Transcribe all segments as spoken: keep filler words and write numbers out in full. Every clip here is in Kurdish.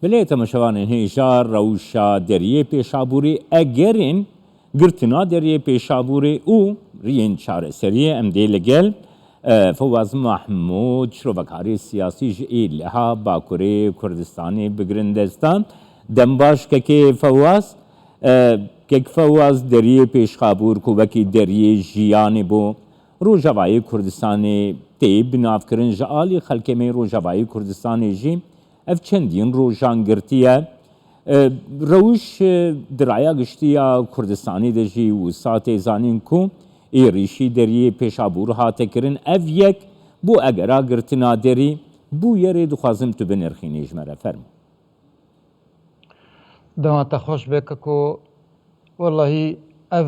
Belê, temaşevanên hêja, rewşa deriyê Pêşabûrê, egerên girtina deriyê Pêşabûrê û riyên çareseriyê, em dê li gel, e, Fewaz Mahmûd, şirovekarê siyasî ji Êliha Bakurê Kurdistanê bigirin destan. Dem baş kekê Fewaz. E, kek Fewaz, deriyê Pêşabûr ku wekî deriyê jiyanê bo Rojavayê Kurdistanê tê binavkirin, ji alî xelkê me yê Rojavayê Kurdistanê jî ev çendîn rojan girtiye. E, rewş, e, di raya giştî ya Kurdistanê de jî wisa tê zanîn ku êrîşî deriyê Pêşabûr hate kirin. Ev yek bo egera girtina derî bûye rê, dixwazim tu binirxînî ji me re. Fermo. Dema te xweş be keko. Wellahî ev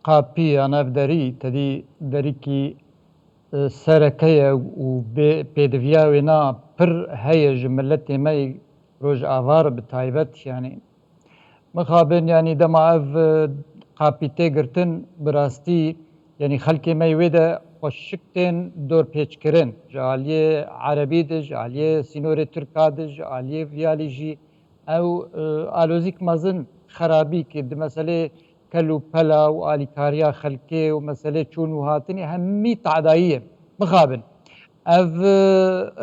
qapî yan ev derî, tedî derîkî, e, sereke ye û bê-, pêdiviya wêna pir heye ji miletê me yê Rojava re bi taybet, yanî mixabin, yanî dema ev, e, qapî tê girtin, bi rastî, yanî xelkê me yê wê de xweşik tên dorpêçkirin. Ji aliyê erebî de, ji aliyê sînorê tirka de, ji aliyê viyalî jî ew, e, alozîk mezin xerabî ki di meselê kel û pela û alîkariya xelkê û meselê çûn û hatinê hemî tadayî ye. Mixabin. Ev, e,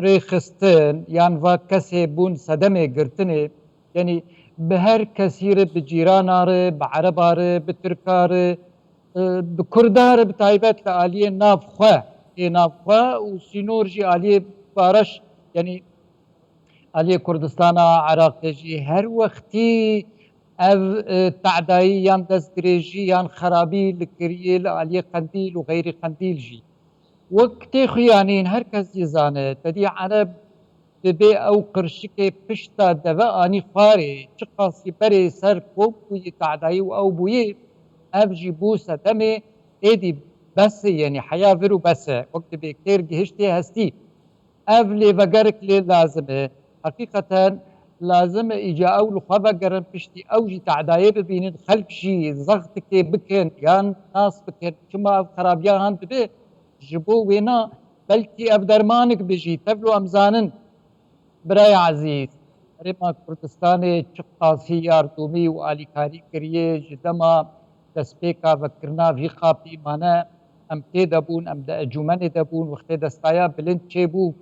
rêxistin yan va kesê bûn sedemê girtinê, yanî bi her kesî re, bi cîrana re, bi ereba re, bi tirka re, e, bi kurda re, bi taybet li aliyê navxwe, ê navxwe û sînor jî aliyê bareş, yanî aliyê Kurdistana Iraqê jî her wextî ev, e, tadayî yan destdirêjî yan xerabî li kiriyê li aliyê Qendîl û xeyrî Qendîl jî. Wek tê xuyanîn, her kes jî zane, tedî ereb dibê ew qirşikê pişta deve anî xwarê, çiqasî berê ser kom bûyî tadayî û ew bûyî, ev jî bû sedemê, êdî bes e, yanî heya vir û bes e. Wek dibê kêr gihiştê hestî. Ev lêvegerik lê lazim e. Heqîqeten lazim e îca ew li xwe vegerin, piştî ew jî tadayê bibînin, xelk jî zextikê bikin yan nas bikin. Çima ev xerabiya han dibe? Ji bo wêna belkî ev dermanik bi jî, tevlo em zanin. Birayê ezîz, Herêma Kurdistanê çiqasî yardûmî û alîkarî kiriye ji dema destpêka vekirina vî qapî mane, em tê de bûn, em di ecûmenê de bûn, wextê destaya bilind çêbû,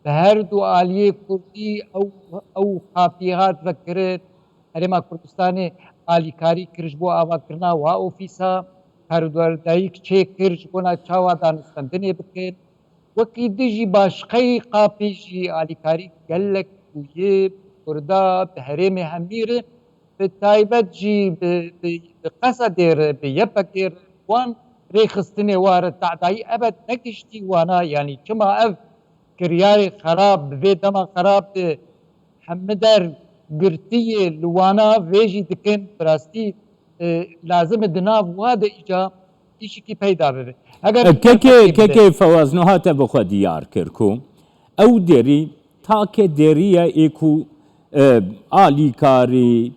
bi her du aliyê kurdî ew, ew qapî hat vekirin. Herêma Kurdistanê alîkarî kir ji bo avakirina wa ofîsa, perwerdayîk çêkir ji bona çawa danûstendinê bikin. Wekî dijî başqeyî qapî jî alîkarî gelek bûye, Kurda bi herêmê hemî re, bi taybet jî bi, bi, bi Qesedê re, bi YPGê re, wan rêxistinê wa re tadayî ebed negiştî wana, yanî çima ev kiryarê xerab, bi vê dema xerab de hemî der girtiyê li wana vê jî dikin, bi rastî, e, lazim e di nav wa de îca îşikî peyda bibe. Eger E, kekê, kekê Fewaz niha te bi xwe diyar kir ku ew derî take derî ye ê ku, e, alîkarî,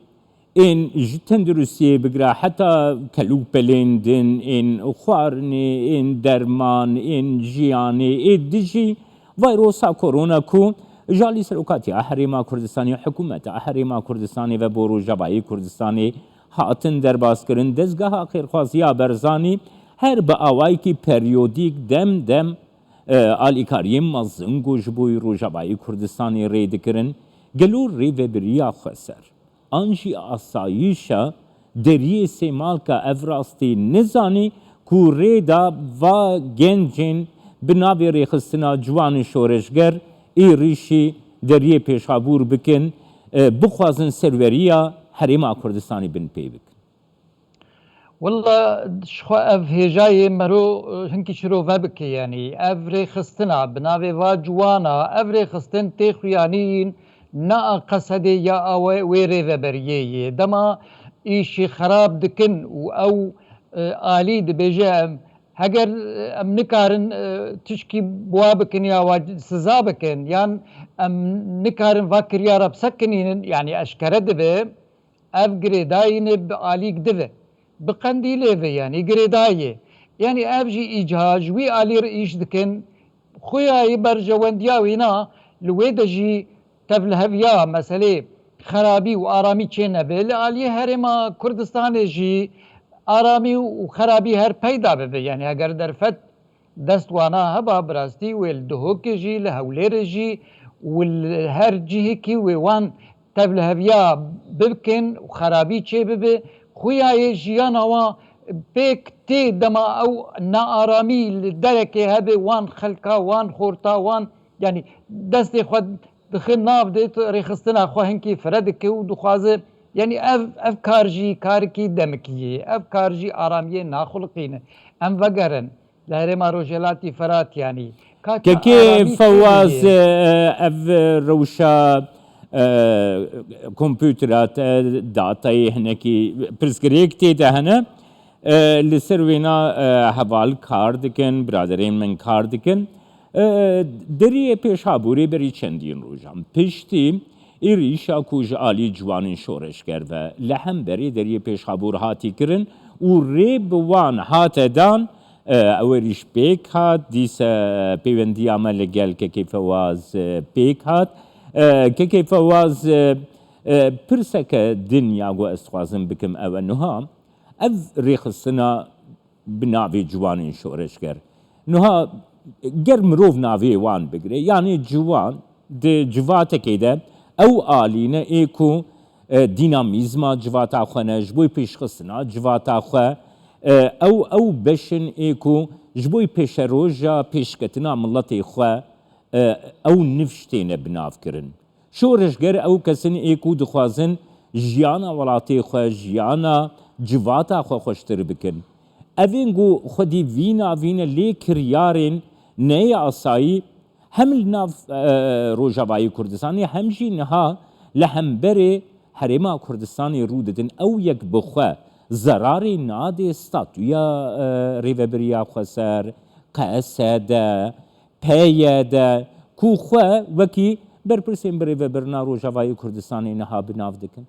ên ji tenduristiyê bigire heta kelûpelên din, ên xwarinê, ên derman, ên jiyanê, ê dijî vayrosa korona ku ji alî Serokatiya Herêma Kurdistanê, Hikûmeta Herêma Kurdistanê ve bo Rojavayê Kurdistanê hatin derbaskirin, dezgeha xêrxwaziya Berzanî her bi awayekî periyodîk dem dem, e, alîkariyên mezin ku ji bo Rojavayê Kurdistanê rê dikirin, gelo rêvebiriya xweser an jî asayîşa deriyê Sêmalka ev rastî nizanî ku rê da va gencên bi navê rêxistina ciwanên şoreşger êrîşî deriyê Pêşabûr bikin, e, bixwazin serweriya Herêma Kurdistanê bin pê bikin? Willa, ji xwe ev hêjayê mero, e, hinkî şirove bike, yanî ev rêxistina bi navê va ciwana, ev rêxistin tê xuyanîn, ne a Qesedê ya a we, wê rêveberiyê yê. Dema îşî xerab dikin û ew, e, alî dibêje, em, heger, e, em nikarin, e, tişkî bi wa bikin ya wa siza bikin, yan em nikarin va kiryara bisekinînin, yanî eşkere dibe, ev girêdayî ne bi alîk dive. Bi Qendîlê ve, yanî girêdayê. Yanî ev jî îca ji wî alî re îş dikin. Xuyayî berjewendiya wîna li wê de jî tevliheviya meselê xerabî û aramî çênebe, li aliyê Herêma Kurdistanê jî aramî û xerabî her peyda bibe. Yanî eger derfet dest wana heba, bi rastî wê li Duhokê jî, li Hewlêrê jî û li her cihekî wê wan tevliheviya bikin û xerabî çê bibe. Xuya yê jiyana wan pêk tê dema ew naaramî li derekê hebe, wan xelka, wan xorta, wan, yanî destê xwe dixe nav de, rêxistina xwe hinkî fire dike û dixwaze, yanî ev, ev kar jî karekî demikî ye, ev kar jî aramiyê naxuliqîne. Em vegerin, li herêma Rojhelatî Firat, yanî ka Kekê aramî Fewaz, çêbûye. E, ev rewşa, e, kompûtera te, datayê hinekî pirsgirêk tê de hene. E, li ser wêna, e, heval kar dikin, biraderên min kar dikin. E, deriyê pêşabûrê berî çendîn rojan piştî êrîşa ku ji alî ciwanên şoreşger ve li hemberî deriyê pêşabûr hatî kirin û rê bi wan hate dan, e, ew êrîş pêk hat, dîse pêwendiya me li gel Kekê Fewaz, e, pêk hat. E, Kekê Fewaz, e, e, pirseke din ya ku ez dixwazim bikim ew e, niha ev rêxistina bi navê ciwanên şoreşger. Niha ger mirov navê wan bigire, yanî ciwan di civatekê de ew alî ne ê ku, e, dînamîzma civata xwe ne, ji bo pêşxistina civata xwe, e, ew, ew beş in ê ku ji bo pêşeroja pêşketina miletê xwe, e, ew nifş têne bi nav kirin. Şoreşger ew kes in ê ku dixwazin jiyana welatê xwe, jiyana civata xwe xweştir bikin. Evên ku xwedî vîna vîne lê kiryarên neyasayî hem li nav, e, Rojavayê Kurdistanê hem jî niha li hemberê Herêma Kurdistanê rû didin. Ew yek bi xwe zerarê nade statûya, e, Rêvebiriya Xweser, Q S D, P Y D, ku xwe wekî berpirsên birêvebirina Rojavayê Kurdistanê niha bi nav dikin.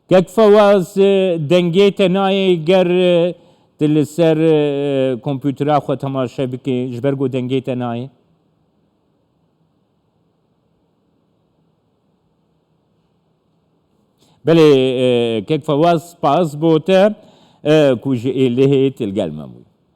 Kek Fewaz, e, dengê te nayê, ger, e, tu li ser, e, kompûtera xwe temaşe bikî, ji ber ku dengê te nayê. Belê, e, Kek Fewaz, spas bo te, e, ku ji Êlihê tu li gel me bûyî.